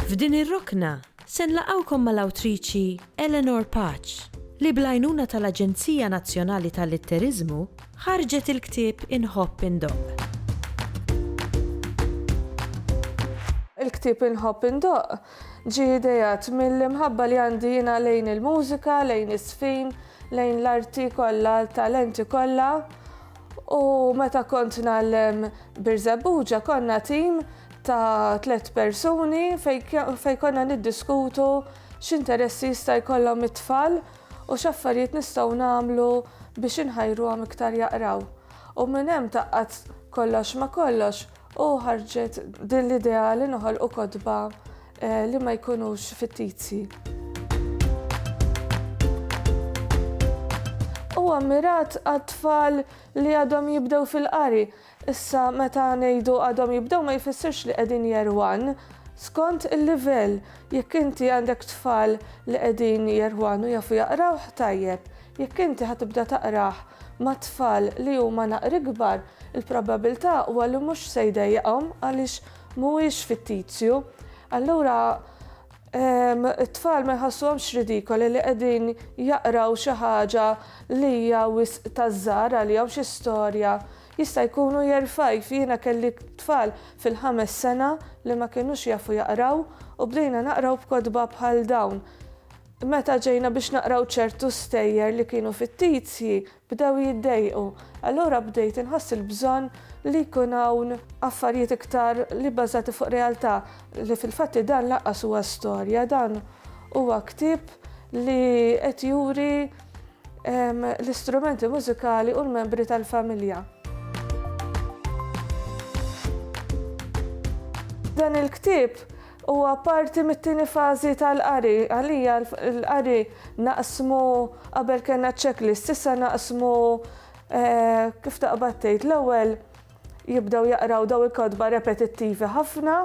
F'din ir-rokna se nlaqgħukom mal-awtriċi Eleanor Pace li bl-għajnuna tal-Aġenzija Nazzjonali tal-Litteriżmu ħarġet il-ktieb Inħobb Indoqq. Il-ktieb Inħobb Indoqq ġie ideat mill-imħabba li għandi jiena lejn il-mużika, lejn iż-żfin, lejn l-arti kollha, l-talenti kollha. U meta kont ngħallem Birżebbuġa konna tim ta' tlett persuni fejn konna niddiskutu x'interessi jista' jkollhom it-tfal u x'affarijiet nistgħu nagħmlu biex inħajruhom iktar jaqraw. U minn hemm tgħaqqad kollox ma' kollox u ħarġet din l-idea li noħolqu kotba li ma jkunux fittizji. Huwa mmirat għat-tfal li għadhom jibdew fil-qari. Issa meta ngħidu għadhom jibdew ma jfissirx li qegħdin year one. Skont il-livell, jekk inti għandek tfal li qegħdin year one u jafu jaqrawh tajjeb, jekk inti ħa tibda taqrah ma' tfal li huma naqra ikbar, il-probabilità huwa li mhux se jdejjaqhom għaliex mhuwiex fittizju. Allura it-tfal ma jħossuhomx ridikoli li qegħdin jaqraw xi ħaġa li hija wisq taż-żgħar għalihom, xi storja. Jista' jkunu year five, jiena kelli tfal fil-ħames sena li ma kinux jafu jaqraw u bdejna naqraw b'kotba bħal dawn. Meta ġejna biex naqraw ċertu stejjer li kienu fittizji, bdew jiddejqu. Allura bdejt inħoss il-bżonn li jkun hawn affarijiet iktar li bbażati fuq realtà, li fil-fatti dan lanqas huwa storja, dan huwa ktieb li qed juri l-istrumenti mużikali u l-membri tal-familja. Dan il-ktieb Huwa parti mit-tieni fażi tal-qari. Għalija l-qari naqsmu qabel kellna checklist, issa naqsmu kif taqbad tgħid l-ewwel jibdew jaqraw daw il-kotba repetittivi ħafna,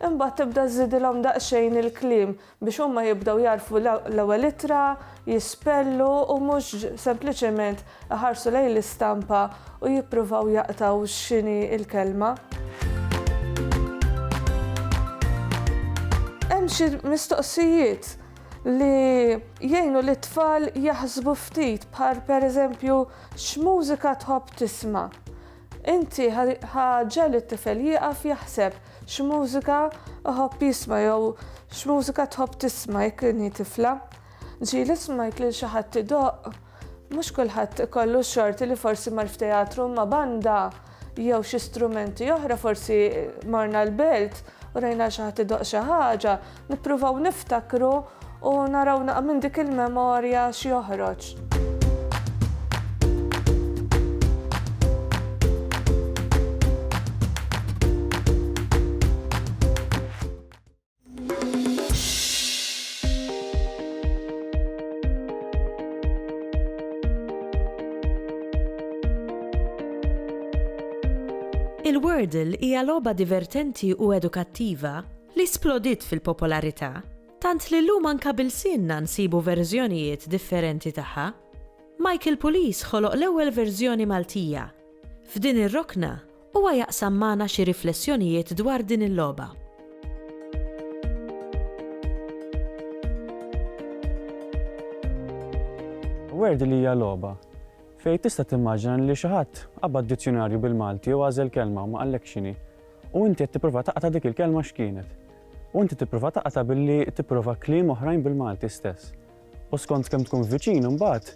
imbagħad tibda żżidilhom daqsxejn il-kliem biex huma jibdew jagħrfu l-ewwel ittra, jispellu u mhux sempliċement iħarsu lejn l-istampa u jippruvaw jaqtgħu x'inhi l-kelma. Hemm xi mistoqsijiet li jgħinu lit-tfal jaħsbu ftit bħal pereżempju x'mużika tħobb tisma'. Inti ħa ġġegħel it-tifel jieqaf jaħseb x'mużika iħobb jisma' jew x'mużika tħobb tisma' jekk inhi tifla. Ġieli smajt lil xi ħadd idoqq? Mhux kulħadd ikollu x-xorti li forsi mar f'teatru ma' banda jew xi strumenti oħra, forsi morna l-belt u rajna xi ħadd idoqq xi ħaġa, nippruvaw niftakru u naraw naqa' minn dik il-memorja x'joħroġ. Il-Wordle hija logħba divertenti u edukattiva li splodiet fil-popolarità, tant li llum anke b'ilsienna nsibu verżjonijiet differenti tagħha. Michael Pulis ħoloq l-ewwel verżjoni Maltija. F'din ir-rokna, Huwa jaqsam magħna xi riflessjonijiet dwar din il-logħba. Wordle hija logħba fejn tista' timmaġina li xi ħadd qabad dizzjunarju bil-Malti u għażel kelma u ma qallekx x'inhi. U inti qed tipprova taqta' dik il-kelma x'kienet. U inti tipprova taqta' billi tipprova kliem oħrajn bil-Malti stess. U skont kemm tkun viċin imbagħad,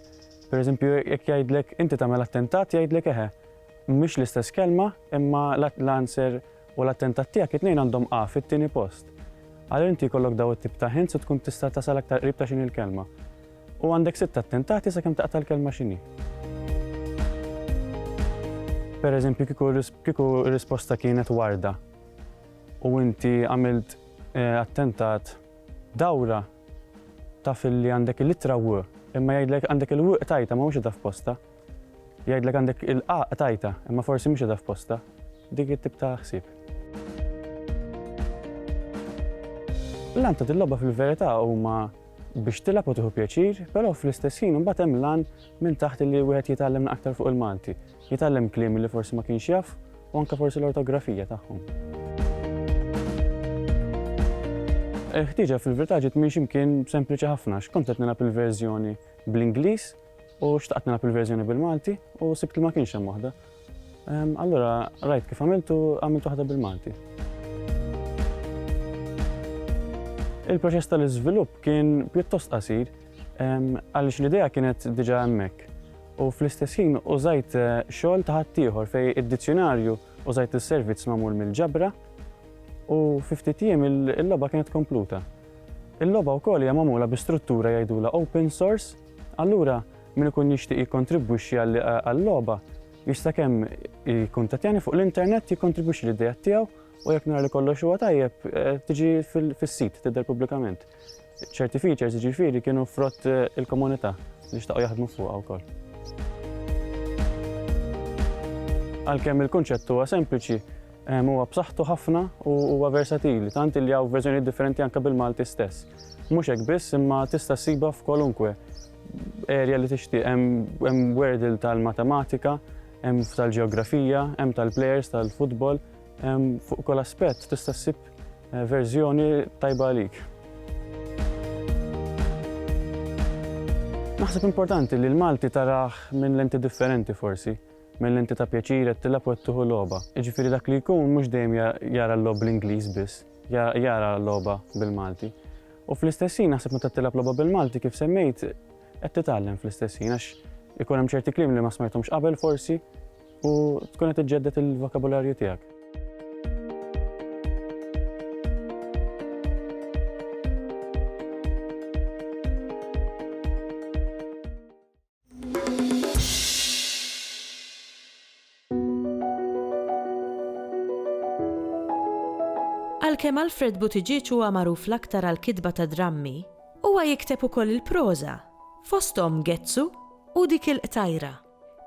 pereżempju jekk jgħidlek inti tagħmel attentat jgħidlek eħe, Mhix l-istess kelma, imma l-answer u l-attentat tiegħek it-tnejn għandhom A fit-tieni post. Allura inti jkollok daw it-tip ta' hints u tkun tista' tasal aktar qrib ta' x'inhi l-kelma. U għandek sitt attentati sakemm taqta' l-kelma x'inhi. Per eżempju, kieku r-risposta kienet warda u inti għamilt attentat dawra, taf illi għandek il-ittra W, imma jgħidlek għandek il-W qtajtha ma mhux qiegħda f'postha. Jgħidlek għandek il-qa qtajtha, imma forsi mhux qiegħda f'postha. Dik it-tip ta' ħsieb. L-għan ta' din logħba fil-verità huma biex tilgħab u tieħu pjaċir, però fl-istess ħin imbagħad hemm l-għan minn taħt li wieħed jitgħallem aktar fuq il-Malti. Jitgħallem kliem li forsi ma kienx jaf u anke forsi l-ortografija tagħhom. Il-ħtieġa fil-verità ġiet minn x'imkien sempliċi ħafna, x'kont qed nilgħab il-verżjoni bl-Ingliż u xtaqt nilgħab il-verżjoni bil-Malti u sibt li ma kienx hemm waħda. Allura rajt kif għamilt u għamilt waħda bil-Malti. Il-proċess tal-iżvilupp kien pjuttost qasir għaliex l-idea kienet diġà hemmhekk. U fl-istess ħin użajt xogħol ta' ħaddieħor fejn id-dizzjunarju użajt is-servizz magħmul mill-ġabra u fi ftit jiem il-logħba kienet kompluta. Il-logħba wkoll hija magħmula bi struttura jgħidulha open source, allura min ikun jixtieq jikkontribwixxi għal-logħba jista' kemm jikkuntattjani fuq l-internet jikkontribwixxi l-ideat tiegħu u jekk nara li kollox huwa tajjeb tiġi fis-sit tidher pubblikament. Ċerti features jiġifieri kienu frott il-komunità li xtaqu jaħdmu fuqha wkoll. Għalkemm il-kunċett huwa sempliċi, huwa b'saħħtu ħafna u huwa versatili, tant li hawn verżjonijiet differenti anke bil-Malti stess. Mhux hekk biss, imma tista' ssibha f'kwalunkwe area li tixtieq. Hemm Wordle tal-matematika, hemm tal-ġeografija, hemm tal-players tal-futbol, Fuq kull aspett tista' ssib verżjoni tajba għalik. Naħseb importanti li l-Malti tarah minn lenti differenti forsi, minn lenti ta' pjaċir qed tilgħab u qed tieħu logħba. Jiġifieri dak li jkun mhux dejjem jara l-logħob bl-Ingliż biss, jara logħba bil-Malti. U fl-istess ħin naħseb meta tilgħab logħba bil-Malti kif semmejt qed titgħallem fl-istess ħin għax ikun hemm ċerti kliem li ma smajthomx qabel forsi U tkun qed iġġedded il-vokabularju tiegħek. Għalkemm Alfred Buttigieg huwa magħruf l-aktar għall-kitba ta' drammi, huwa jikteb ukoll il-proża, fosthom Gezzu u Dik il-Qtajra.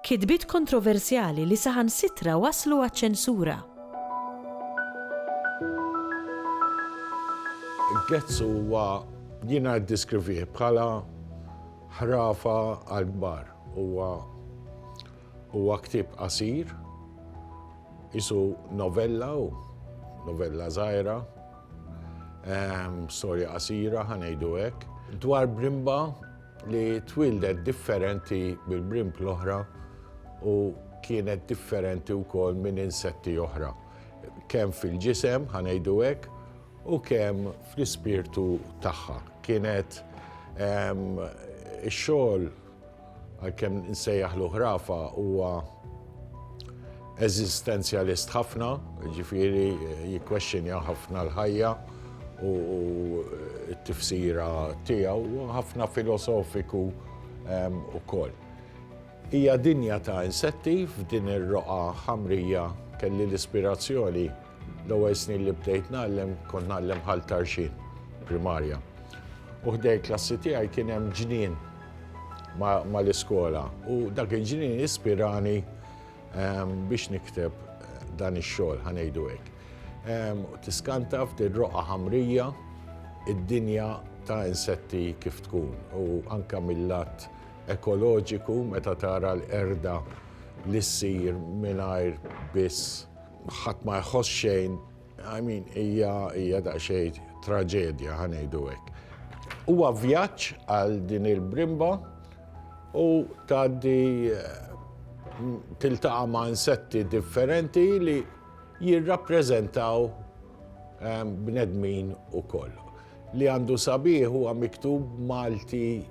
Kitbiet kontroversjali li saħansitra wasslu għaċ-ċensura. Gezzu huwa jiena ddiskrivih bħala ħrafa għall-kbar. Huwa huwa ktieb qasir, qisu novella u novella żgħira, ehm, storja qasira ħa ngħidu hekk, dwar brimba li twieldet differenti mill-brimb l-oħra u kienet differenti wkoll minn insetti oħra, kemm fil-ġisem, ħa ngħidu hekk, u kemm fl-ispirtu tagħha. Kienet ehm, ix-xogħol għalkemm nsejjaħlu ħrafa huwa eżistenzjalist ħafna, ġifieri jikkwexxinja ħafna l-ħajja u t-tifsira tiegħu, ħafna filosofiku ehm, ukoll. Hija dinja ta' insetti f'din ir-roqa ħamrija kelli l-ispirazzjoni l-ewwel snin li bdejt ngħallem kont ngħallem Ħal Tarxien primarja. U ħdej klassi tiegħi kien hemm ġnien mal-iskola u dak il-ġnien ispirani ehm, biex nikteb eh, dan ix-xogħol ħa ngħidu hekk. Ehm, tiskanta f'din roqa ħamrija id-dinja ta' insetti kif tkun u anka mill-lat ekoloġiku meta tara l-erda li ssir mingħajr biss ħadd ma jħoss xejn I mean, hija hija daqsxejn traġedja ħa ngħidu hekk. Huwa vjaġġ għal din il-brimba u tgħaddi eh, tiltaqa' ma' insetti differenti li jirrappreżentaw eh, bnedmin ukoll. Li għandu sabiħ huwa miktub Malti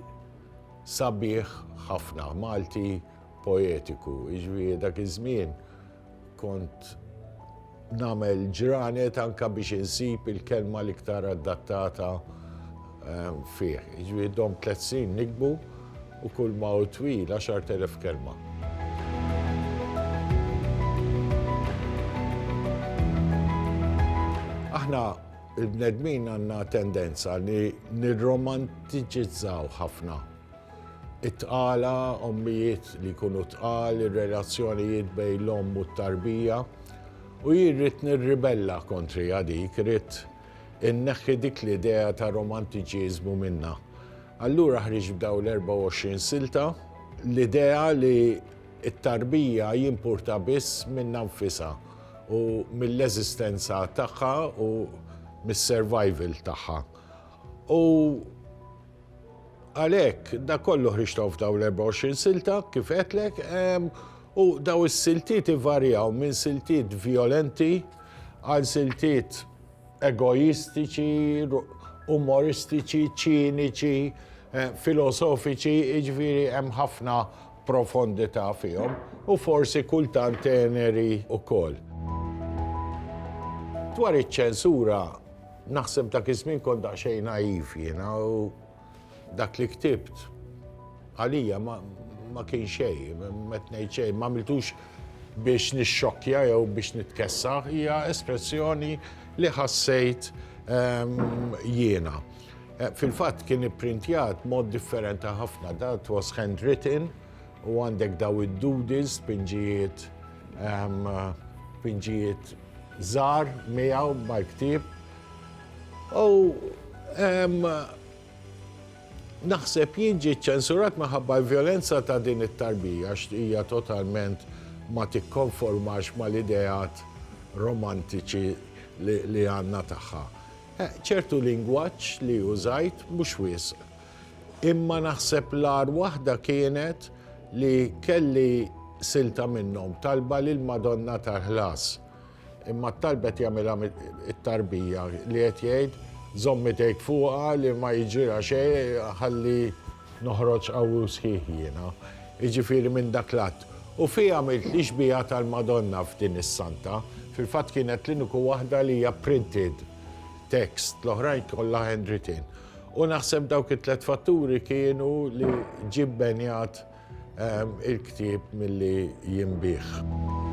sabiħ ħafna, Malti poetiku, jiġifieri dak iż-żmien Kont nagħmel ġranet anke biex insib il-kelma l-iktar adattata ehm, fih. Jiġifieri dom tlet snin nikbu u kull ma hu twil 10,000 kelma. Aħna il-bnedmin għandna tendenza li nirromantiċizzaw ħafna It-tqala, ommijiet li jkunu tqal, ir-relazzjonijiet bejn l-omm u t-tarbija. U jien ridt nirribella kontriha dik, ridt inneħħi dik l-idea ta' romantiċiżmu minnha. Allura ħriġt b'dawn l-24 silta, l-idea li t-tarbija jimpurta biss minnha nfisha u mill-eżistenza tagħha u mis-survival tagħha. U għalhekk da kollu ħriġthom f'dawn l-24 silta kif għedtlek u daw is-siltiet ivarjaw minn siltiet vjolenti għal siltiet egoistiċi, umoristiċi, ċiniċi, eh, filosofiċi, jiġifieri hemm ħafna profondità fihom u forsi kultant teneri wkoll. Dwar iċ-ċensura, naħseb dak iż-żmien kont daqsxejn naiv jiena u Dak li ktibt għalija ma, ma kien xejn, ma ngħid xejn, ma għamiltux biex nixxokkja jew biex nitkessa, hija espressjoni li ħassejt ehm, jiena. Eh, fil-fatt kien ipprintjat mod differenti ħafna, that was handwritten u għandek daw id-doodles, pinġijiet, ehm, pinġijiet żgħar miegħu mal-ktieb. U ehm, Naħseb jien ġiet ċensurat minħabba l-vjolenza ta' din it-tarbija għax hija totalment ma tikkonformax mal-ideat romantiċi li għandna tagħha. Eh, ċertu lingwaġġ li użajt mhux wisq. Imma naħseb l-agħar waħda kienet li kelli silta minnhom talba lil Madonna tal-ħlas. Imma t-talba qed jagħmilha it-tarbija li qed jgħid żomm idejk fuqha li ma jiġrilha xejn ħalli noħroġ qawwi u sħiħ jiena. Jiġifieri minn dak l-att. U fiha għamilt l-ixbieha tal-Madonna f'din is-santa. Fil-fatt kienet l-uniku waħda li hija printed text, l-oħrajn kollha handwritten. U naħseb dawk it-tlet fatturi kienu li ġie bbenjat il-ktieb milli jinbiegħ.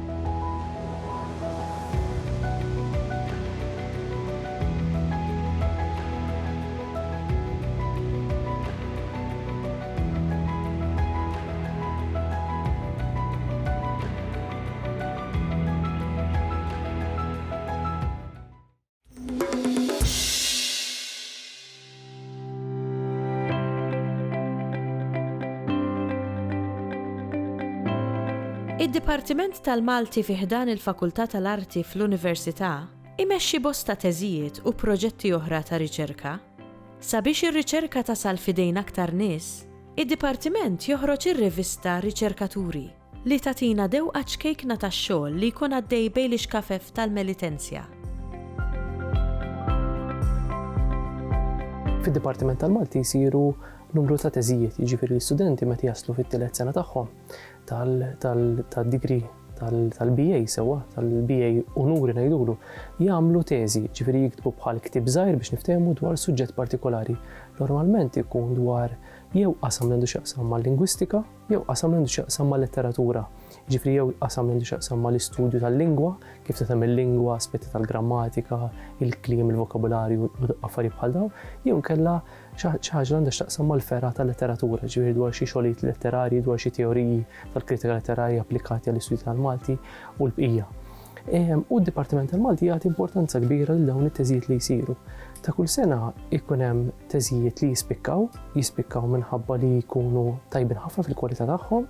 Id-Dipartiment tal-Malti fi ħdan il-Fakultà tal-Arti fl-Università imexxi bosta teżijiet u proġetti oħra ta' riċerka. Sabiex ir-riċerka tasal f'idejn aktar nies, id-Dipartiment joħroġ ir-rivista Riċerkaturi. Li tagħtina dewqa ċkejkna tax-xogħol li jkun għaddej bejn l-ixkafef tal-Melitensja. Fid-Dipartiment tal-Malti jsiru numru ta' teżijiet, jiġifieri l-istudenti meta jaslu fit-tielet sena tagħhom tad-degree tal-BA sewwa, tal-BA Unuri ngħidulu, jagħmlu teżi, jiġifieri jiktbu bħal ktieb żgħir biex niftehmu dwar suġġett partikolari. Normalment ikun dwar jew qasam li għandu x'jaqsam mal-lingwistika, jew qasam li għandu x'jaqsam mal-letteratura, jiġifieri jew qasam li għandu x'jaqsam mal-istudju tal-lingwa, kif taħdem il-lingwa, aspetti tal-grammatika, il-kliem, il-vokabularju u affarijiet bħal dawn, jew inkella xi ħaġa li għandha x'taqsam mal-fergħa tal-letteratura, jiġifieri dwar xi xogħlijiet letterarji, dwar xi teoriji tal-kritika letterarja applikati għall-istudju tal-Malti u l-bqija. U d-Dipartiment tal-Malti jagħti importanza kbira lil dawn it-teżijiet li jsiru. Ta' kull sena jkun hemm teżijiet li jispikkaw, jispikkaw minħabba li jkunu tajbin ħafna fil-kwalità tagħhom,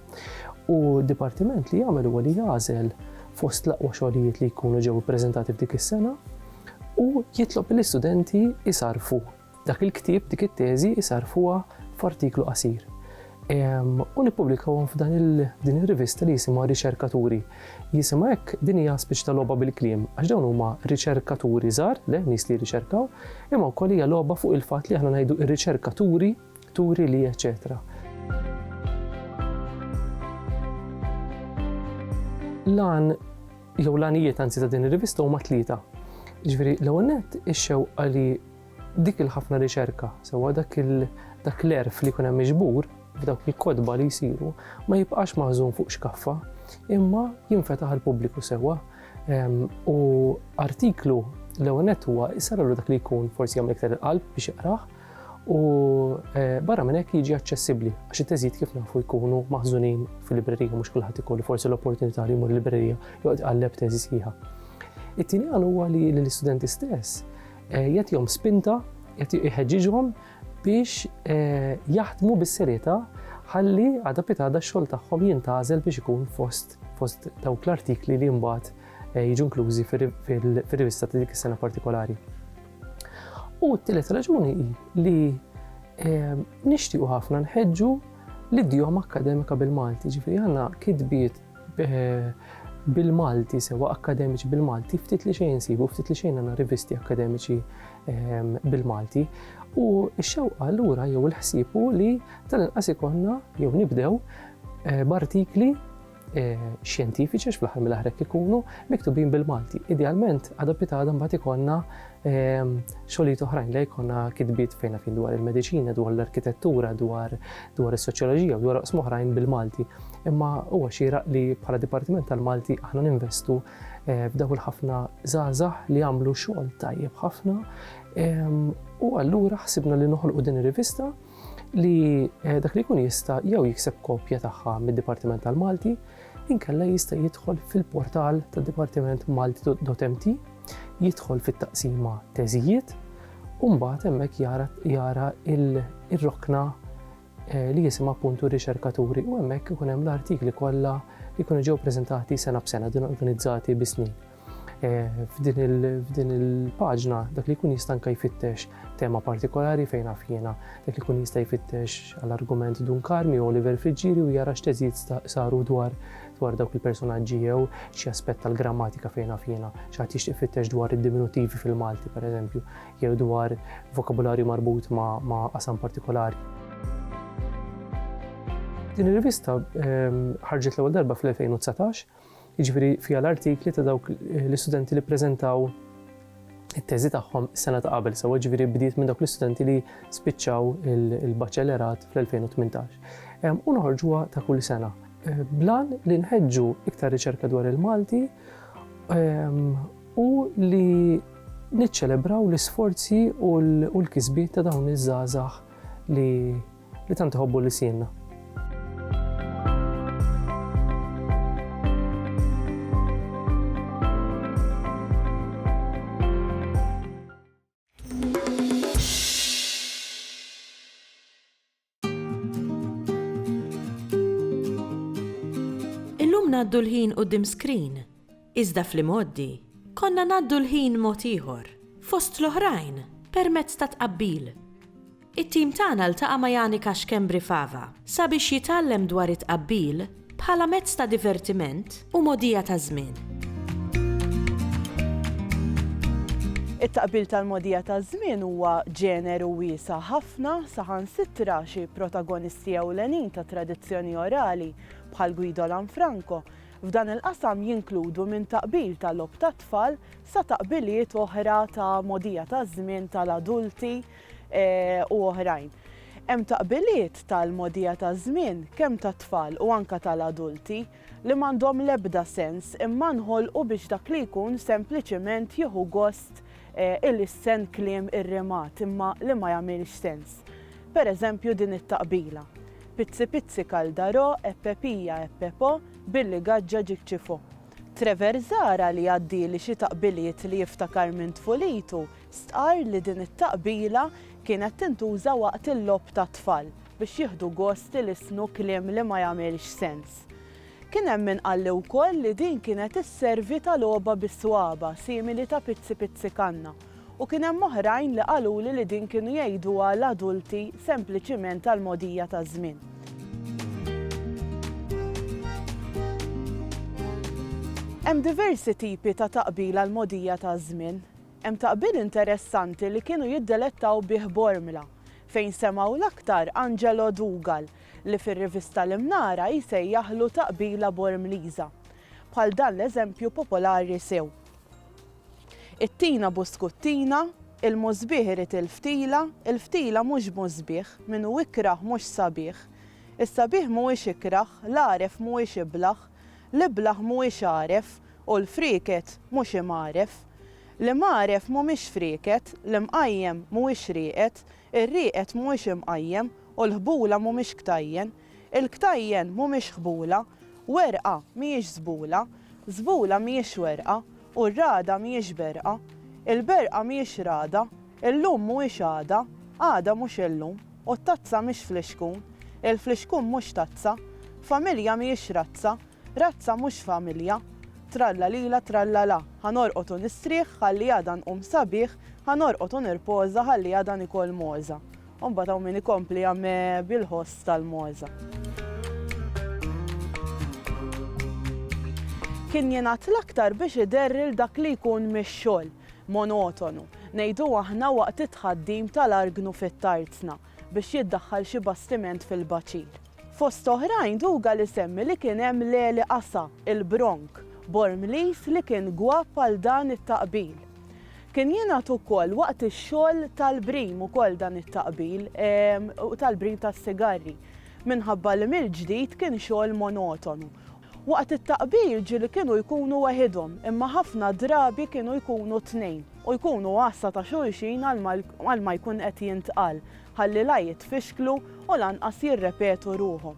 u d-dipartiment li jagħmel huwa li jagħżel fost l-aqwa xogħlijiet li jkunu ġew ippreżentati f'dik is-sena u jitlob lill-istudenti jsarrfu Dak il-ktieb, dik it-teżi isarrfuha f'artiklu qasir. U nippubblikawhom f'dan din ir-rivista li jisimha Riċerkaturi. Jisimha hekk din hija spiċċ ta' logħba bil-kliem, għax dawn huma riċerkaturi żgħar, le, nies li jirriċerkaw, imma wkoll hija logħba fuq il-fatt li aħna ngħidu r-riċerkaturi, turi li eċċetera. L-għan jew l-għanijiet anzi ta' din ir-rivista huma tlieta. Jiġifieri l-ewwel nett ix-xewqa li Dik il-ħafna riċerka, sewwa dak il dak l-għerf li jkun hemm miġbur f'dawk il-kotba li jsiru ma jibqax maħżun fuq xkaffa, imma jinfetaħ għall-pubbliku sewwa. U artiklu l-ewwel nett huwa isararlu dak li jkun forsi jagħmel iktar il-qalb biex jaqrah u eh, barra minn hekk jiġi aċċessibbli għax it-teżijiet kif nafu jkunu maħżunin fil-librerija mhux kulħadd ikollu forsi l-opportunità li jmur il-librerija joqgħod iqalleb teżi sħiħa. It-tieni għan huwa li l-istudenti stess. jagħtihom spinta, jħeġġiġhom biex jaħdmu bis-serjetà ħalli għada pitgħada x-xogħol tagħhom jintgħażel biex ikun fost fost dawk l-artikli li mbagħad jiġu inklużi fir-rivista ta' dik is-sena partikolari. U t-tielet raġuni hi li nixtiequ ħafna nħeġġu l-idjoma akkademika bil-Malti, ġifieri għandna kitbiet bil-Malti, sewa akkademiċi bil-Malti, ftit li xejn insibu, ftit li xejn għandna rivisti akkademiċi bil-Malti. U x-xewqa allura jew il-ħsieb hu li tal-inqas ikollna jew nibdew b'artikli xjentifiċi għax fl-aħħar mill-aħħar hekk ikunu miktubin bil-Malti. Idealment għada pitgħada mbagħad ikollna xogħlijiet oħrajn li jkollna kitbiet fejn fin dwar il-mediċina, dwar l-arkitettura, dwar dwar is-soċjoloġija u dwar oqsma oħrajn bil-Malti. Imma huwa xieraq li bħala Dipartiment tal-Malti aħna ninvestu f'dawk il-ħafna żgħażagħ li jagħmlu xogħol tajjeb ħafna u allura ħsibna li noħolqu din ir-rivista li dak li jkun jista' jew jikseb kopja tagħha mid-Dipartiment tal-Malti, inkella jista' jidħol fil-portal tad-Dipartiment Malti.mt, jidħol fit-taqsima teżijiet, u mbagħad hemmhekk jara jara il-rokna li jisimha appuntu riċerkaturi u hemmhekk ikun hemm l-artikli kollha li jkunu ġew preżentati sena b'sena din organizzati bi snin. F'din il-paġna dak li jkun jista' anke jfittex tema partikolari fejn naf jiena, dak li jkun jista' jfittex għall-argument Dun Karmi u Oliver Friggieri u jara x'teżijiet saru dwar dwar dawk il-personaġġi jew xi aspett tal-grammatika fejn naf jiena, xi ħadd jixtieq ifittex dwar id-diminutivi fil-Malti pereżempju, jew dwar vokabularju marbut ma' qasam partikolari. Din ir-rivista ħarġet l-ewwel darba fl-2019 Jiġifieri fiha l-artikli ta' dawk l-istudenti li ppreżentaw it-teżi tagħhom is-sena ta' qabel, sewwa ġifieri bdiet minn dawk l-istudenti li spiċċaw il-baċellerat fl-2018. U noħorġuha ta' kull sena. Blan li nħeġġu iktar riċerka dwar il-Malti u li niċċelebraw l-isforzi u l-kisbiet ta' dawn iż-żgħażagħ li li tant iħobbu lisienna. Illum ngħaddu l-ħin quddiem screen, iżda fl-imgħoddi konna ngħaddu l-ħin mod ieħor, fost l-oħrajn permezz ta' tqabbil. It-tim tagħna ltaqa' ma' Janika Schembri Fava sabiex jitgħallem dwar it-tqabbil bħala mezz ta' divertiment u mogħdija taż-żmien. It-taqbil tal-mogħdija taż-żmien huwa ġeneru wiesa' ħafna, saħansitra xi protagonisti ewlenin tat-tradizzjoni orali, bħal Guido Lanfranco, f'dan il-qasam jinkludu minn taqbil ta' logħob tat-tfal sa taqbiliet oħra ta' mogħdija taż-żmien tal-adulti, u oħrajn. Hemm taqbiliet tal-mogħdija taż-żmien kemm tat-tfal u anke tal-adulti li m'għandhom l-ebda sens imma nħolqu biex dak li jkun sempliċiment jieħu gost ilissen kliem irrimat imma li ma jagħmilx sens. Per eżempju din it-taqbila, Pizzi pizzi kaldarò e pepija e pepò billi gaġġa ġikċifò. Trevor Zahra li għaddieli xi taqbiliet li jiftakar minn tfulitu Stqarr li din it-taqbila kienet tintuża waqt il-logħob tat-tfal biex jieħdu gost ilissnu kliem li ma jagħmilx sens. Kien hemm min qalli wkoll li din kienet isservi ta' logħba bis-swaba' simili ta' pizzi pizzi kanna u kien hemm oħrajn li qaluli li din kienu jgħiduha l-adulti sempliċiment għall-mogħdija taż-żmien. Hemm diversi tipi ta' taqbil għall-mogħdija taż-żmien. Hemm taqbil interessanti li kienu jiddelettaw bih Bormla, fejn semgħu l-aktar Angelo Dougal, li fir-rivista L-Imnara jsejjaħlu taqbila Bormliża. Bħal dan l-eżempju popolari sew. It-tina buskuttina, il-musbieħ irid il-ftila, il-ftila mhux musbieħ, min hu ikrah mhux sabiħ. Is-sabiħ mhuwiex ikrah, l-għaref mhuwiex iblah, l-iblah mhuwiex għaref, u l-frieket mhux imgħaref. L-imgħaref mhumiex frieket, l-imqajjem mhuwiex rieqed, ir-rieqed mhuwiex imqajjem u l-ħbula mhumiex ktajjen. Il-ktajjen mhumiex ħbula. Werqa mhijiex żbula. Żbula mhijiex werqa u r-ragħda mhijiex berqa. Il-berqa mhijiex ragħda, illum mhuwiex għada, għada mhux illum, u t-tazza mhix flixkun, il-flixkun mhux tazza, familja mhijiex razza, razza mhux familja. Trallalila trallala, ħa norqod u nistrieħ ħalli għada nqum sabiħ, ħa norqod u nirpoża ħalli għada nikol mogħża. U mbagħad hawn min ikompli jagħme bil-ħoss tal-mogħża. Kien jingħad l-aktar biex iderri 'l dak li jkun mix-xogħol, monotonu, ngħidu aħna waqt it-tħaddim tal-argnu fit-tarzna biex jiddaħħal xi bastiment fil-baċir. Fost oħrajn Dougal isemmi li kien hemm Leli Qasa, il-Bronk, Bormliż li kien gwapp għal dan it-taqbil. Kien jingħad ukoll waqt ix-xogħol tal-brim ukoll dan it-taqbil, tal-brim tas-sigarri, minħabba li mill-ġdid kien xogħol monotonu. Waqt it-taqbil ġieli kienu jkunu weħidhom, imma ħafna drabi kienu jkunu tnejn u jkunu għassa ta' xulxin għal ma jkun qed jintqal, ħalli la jitfixklu u lanqas jirrepetu ruħhom.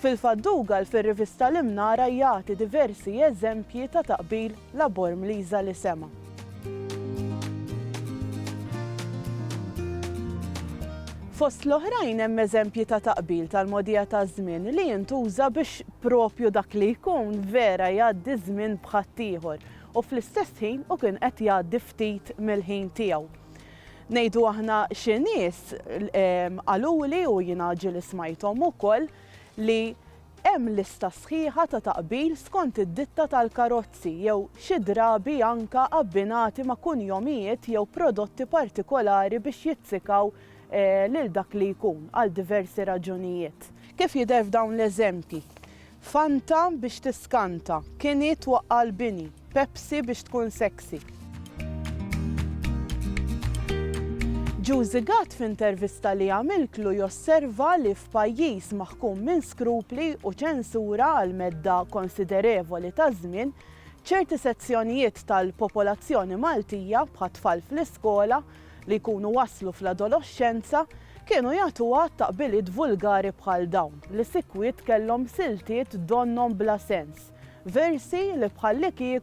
Fil-fatt Dougal fir-rivista L-Imnara jagħti diversi eżempji ta' taqbil la Bormliża li sema'. Fost l-oħrajn hemm eżempji ta' taqbil tal-mogħdija taż-żmien li jintuża biex propju dak li jkun vera jgħaddi ż-żmien b'ħaddieħor u fl-istess ħin hu kien qed jgħaddi ftit mill-ħin tiegħu. Ngħidu aħna xi nies qaluli u jiena ġieli smajthom ukoll li hemm lista sħiħa ta' taqbil skont id-ditta tal-karozzi jew xi drabi anke abbinati ma' kunjomijiet jew prodotti partikolari biex jizzikaw lil dak li jkun għal diversi raġunijiet. Kif jidher f'dawn l-eżempji, Fanta biex tiskanta, Kinnie twaqqa' l-bini, Pepsi biex tkun sexy. Ġużi Gatt f'intervista li għamiltlu josserva li f'pajjiż maħkum minn skrupli u ċensura għal medda konsiderevoli ta' żmien, ċerti sezzjonijiet tal-popolazzjoni Maltija, bħat-tfal fl-iskola, li jkunu waslu fl-adoloxxenza, kienu jagħtuha taqbiliet vulgari bħal dawn, li sikwit kellhom siltiet donnhom bla sens, versi li bħallikieku.